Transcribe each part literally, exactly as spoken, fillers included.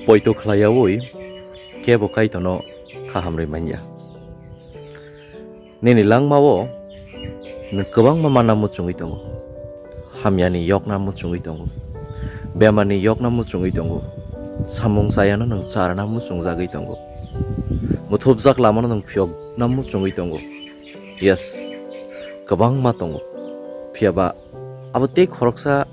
Poito khlaiyaui kebo Kaitorno kaham rwi manya. Nini langmao nwng kwbangma manna muchungwi tongo. Hamyani yokna muchungwi tongo. Bemarni yokna muchungwi tongo. Samung chayano nwng charna muchungjagwi tongo. Muthupjak lamano nwng phiyokna muchungwi tongo. Yes, kwbangma tongo. Phiyaba abo tei khoroksa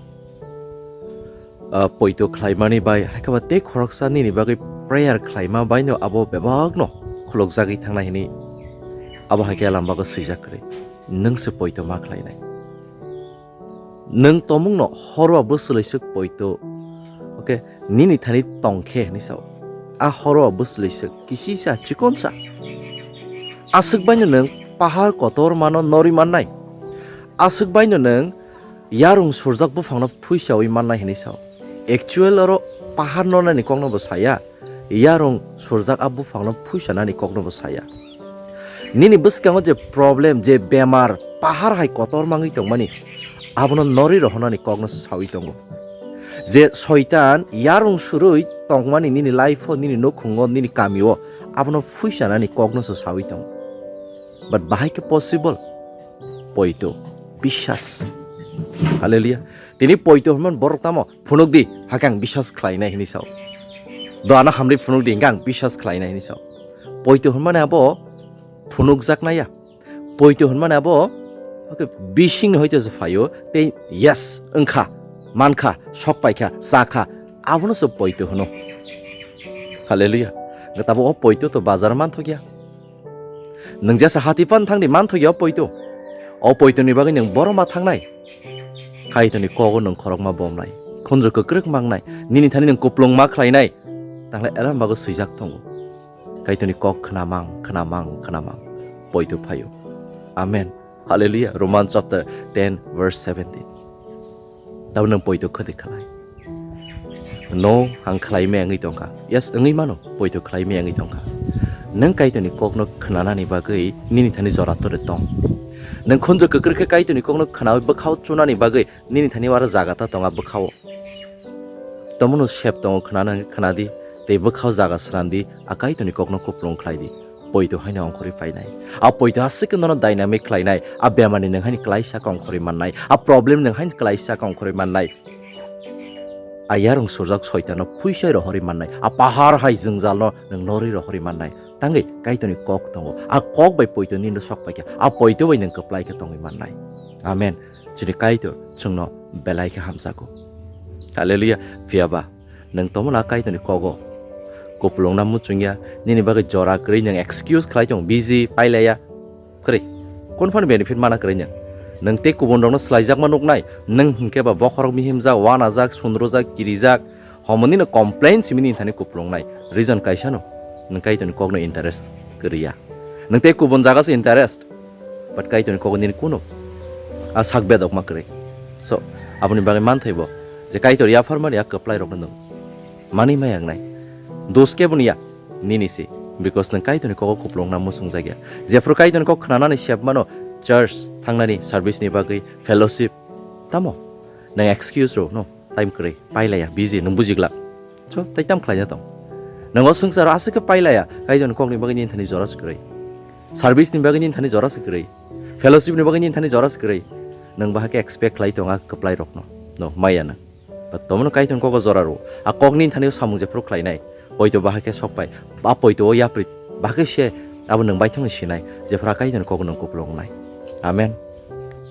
ah, poito khlaimani bai, hai khe ba tei khoroksa nini bagwi prayer khlaima baino abo bebakno khulukjagwi thangnai hwnwi abo hai khe Lambago swijak kwrwi, nwng se poito ma khlainai. Nwng tomungno horo bwswlwiswk poito, okay, nini thani tong khe hwnwi sao. A horo bwswlwiswk kisisa chikonsa. Aswk baino nwng pahar kotor mano norwi mannai. Aswk baino nwng yarung surjak buphangno phuisawi mannai hwnwi sao. Actual oro pahar nornani kokno bo saya, yarung surjak a buphangno phuisanani kokno bo saya. Nini bwskango je problem, je bemar, pahar hai kotor mangwi tongmani, abono norwi rohornani kokno se sawi tongo. Je Soitan yarung surwi tongmani nini life-o, nini nukhungo, nini kamio, abono phuisanani kokno se sawi tongo. But bahai khe possible? Poito, biswas. Hallelujah. Tini poito hwnmani borok tamo phunuk di, hakhe ang biswas khlainai hwnwi sao. Doano hamri phunuk di, hwnkhe ang biswas khlainai hwnwi sao. Poito hwnmani abo phunukjaknai ya. Poito hwnmani abo, okay, bisingni hoito se phaio, tei yes, wngkha, mankha, sok paikha, chakha, abono se poito hwno. Hallelujah. Tabuk o poito to bazar manthokya. Nwng jesa hati phan thangdi manthokya o poito. O poitoni bagwi nwng boro ma thangnai. Kaitorni kogo nwng khorokma bomnai. Khunju kwkrwk mangnai. Nini thani nwng kuplung ma khlainai. Tanglai elam bago swijak tongo. Kaitorni kok khnamang, khnamang, khnamang. Poito phaio. Amen. Hallelujah. Roman chapter ten verse seventeen. Tabo nwng poito khwtwi khlai. No, ang khlai me wngwi tongkha. Yes, wngwi mano, poito khlai me wngwi tongkha. Nwng Kaitorni kokno khnanani bagwi nini thani jora tore tong. Nwng khunju kwkrwk khe Kaitorni kokno khnawi bwkhao chunani bagwi nini thani aro jaga ta tonga bwkhao. Tomono sep tongo khnana khnadi, tei bwkhao jaga srandi, a Kaitorni kokno kuplung khlaidi. Poito haino ongkhorwi phainai. A poito aswk nono dynamic khlainai. A bemarni nwng haino klaisa khe ongkhorwi mannai. A problem nwng haino klaisa khe ongkhorwi mannai. A yarung surjak soitano phuisai rohorwi mannai. A pahar hai jwngjalno nwng norwi rohorwi mannai. Tangwi Kaitorni kok tongo. A kok bai poito nini sok paikha. A poito bai nwng kwplai khe tongwi mannai. Amen. Chini Kaitor chwngno belai khe hamjago. Hallelujah. Phiyaba nwng tomola Kaitorni kogo. Kupulungna muchungya, nini bagwi jora kwrwi nwng excuse khlai tong, busy, pailaya. Kwrwi. Kunu phano benefit mana kwrwi nwng. Nwng tei kubun rokno swlaijakma nuknai, nwng hinkhe ba bokhorok mihimjak, wanajak, sunrujak, kirijak, homoni no complain simi nini thani kupulungnai. Reason kaisa no, nwng Kaitorni kokno interest kwrwi ya. Nwng tei kubun jaga se interest. But Kaitorni kogo nini kuno a sak bedokma kwrwi. So, aboni bagwi manthai bo je Kaitor yapharmani a kwplai rokno nwng mani maya wngnai. Dos keboni ya, nini se, because nwng Kaitorni kogo kupulungna muchungjak ya. Jephru Kaitorni kok khnanani sep mano, church thangnani service ni bagwi, fellowship, tamo nwng excuse rw no, time kwrwi, pailaya, busy, nwng bujiglak. So, tai tam khlaina tong. Nwng o swngcharo aswk khe pailaya, Kaitorni kokni bagwi nini thani jora se kwrwi. Service ni bagwi nini thani jora se kwrwi. Fellowship ni bagwi nini thani jora se kwrwi. Nwng bahai khe expect khlai tong a kwplai rokno. No, maya nwng. But tomono Kaitorni kogo jora rw. A kok nini thani o samung jephru khlainai. Poito bahai khe sok pai. Ba poito o yapri. Bahai khe se abo nwng baithangni sinai. Jephru a Kaitorni kogo nwng kupulung wngnai. Amen.